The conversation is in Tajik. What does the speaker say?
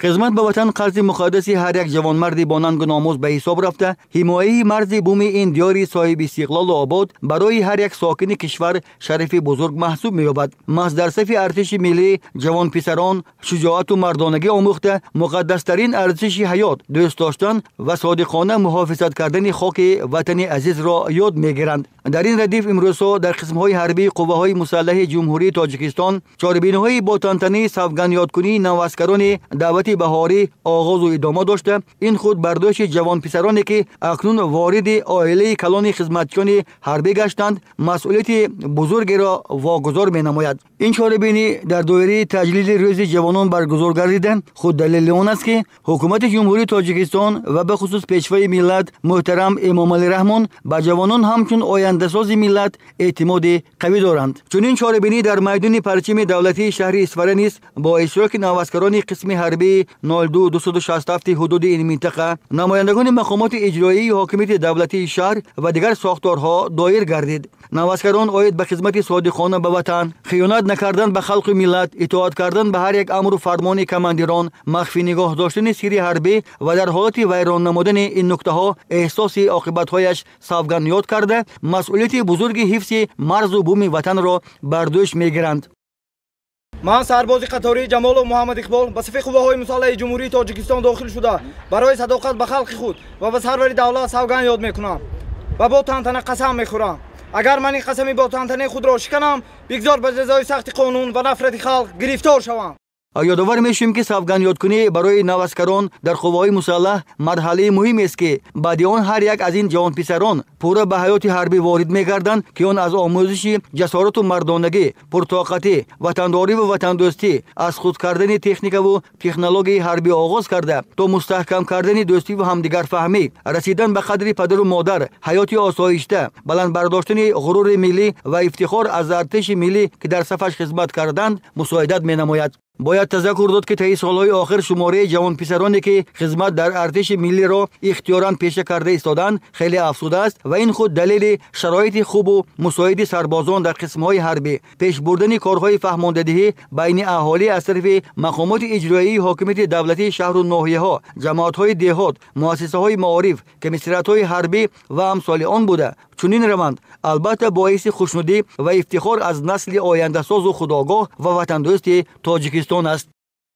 Хизмат ба ватан қарзи муқаддаси ҳар як ҷавонмарди бо нангу номус ба ҳисоб рафта, ҳимояи марзи буми ин диёри соҳиби истиқлолу обод барои ҳар як сокини кишвар шарафи бузург маҳсуб меёбад. Маҳз дар сафи артиши миллӣ ҷавонписарон шуҷоату мардонагӣ омӯхта, муқаддастарин арзиши ҳаёт, дӯст доштан ва содиқона муҳофизат кардани хоки ватани азизро ёд мегиранд. Дар ин радиф имрӯзҳо дар қисмҳои ҳарбии қувваҳои мусаллаҳи Ҷумҳурии Тоҷикистон чорабиниҳои бо тантании савгандёдкунии наваскарони даъвати баҳорӣ оғозу идома дошта, ин худ бар дӯши ҷавонписароне, ки акнун вориди оилаи калони хизматчиёни ҳарбӣ гаштанд, масъулияти бузургеро вогузор менамояд. Ин чорабинӣ дар доираи таҷлили Рӯзи ҷавонон баргузор гардида, худ далели он аст, ки Ҳукумати Ҷумҳурии Тоҷикистон ва бахусус Пешвои миллат муҳтарам Эмомалӣ Раҳмон ба ҷавонон ҳамчун ояндасози миллат эътимоди қавӣ доранд. Чунин чорабинӣ дар майдони парчами давлатии шаҳри Исфара низ бо иштироки наваскарони қисми ҳарбии 02267 ҳудуди ин минтақа, намояндагони мақомоти иҷроии ҳокимияти давлатии шаҳр ва дигар сохторҳо доир гардид. Наваскарон оид ба хизмати содиқона ба ватан, хиёнат накардан ба халқу миллат, итоат кардан ба ҳар як амру фармони командирон, махфӣ нигоҳ доштани сирри ҳарбӣ ва дар ҳолати вайрон намудани ин нуктаҳо эҳсоси оқибатҳояш савганд ёд карда, масъулияти бузурги ҳифзи марзу буми ватанро бар дӯш мегиранд. Ман, сарбози қатории Ҷамолов Муҳаммад Иқбол, ба сафи қувваҳои мусаллаҳи Ҷумҳурии Тоҷикистон дохил шуда, барои садоқат ба халқи худ ва ба сарвари давлат савганд ёд мекунам ва бо тантана қасам мехӯрам. Агар ман ин қасами бо тантанаи худро шиканам, бигзор ба ҷазои сахти қонун ва нафрати халқ гирифтор шавам. Ёдовар мешавем, ки савгандёдкунӣ барои наваскарон дар қувваҳои мусаллаҳ марҳалаи муҳимест, ки баъди он ҳар як аз ин ҷавонписарон пурра ба ҳаёти ҳарбӣ ворид мегарданд, ки он аз омӯзиши ҷасорату мардонагӣ, пуртоқатӣ, ватандориву ватандӯстӣ, аз худ кардани техникаву технологияи ҳарбӣ оғоз карда, то мустаҳкам кардани дӯстиву ҳамдигарфаҳмӣ, расидан ба қадри падару модар, ҳаёти осоишта, баланд бардоштани ғурури миллӣ ва ифтихор аз артиши миллӣ, ки дар сафаш хизмат карданд, мусоидат менамояд. Бояд тазаккур дод, ки таи солҳои охир шумораи ҷавонписароне, ки хизмат дар артиши миллиро ихтиёран пеша карда истоданд, хеле афзудааст ва ин худ далели шароити хубу мусоиди сарбозон дар қисмҳои ҳарбӣ, пеш бурдани корҳои фаҳмондадиҳӣ байни аҳолӣ аз тарафи мақомоти иҷроии ҳокимияти давлатии шаҳру ноҳияҳо, ҷамоатҳои деҳот, муассисаҳои маориф, комиссариатҳои ҳарбӣ ва амсоли он буда, чунин раванд албатта боиси хушнудӣ ва ифтихор аз насли ояндасозу худогоҳ ва ватандӯсти Тоҷикистон аст.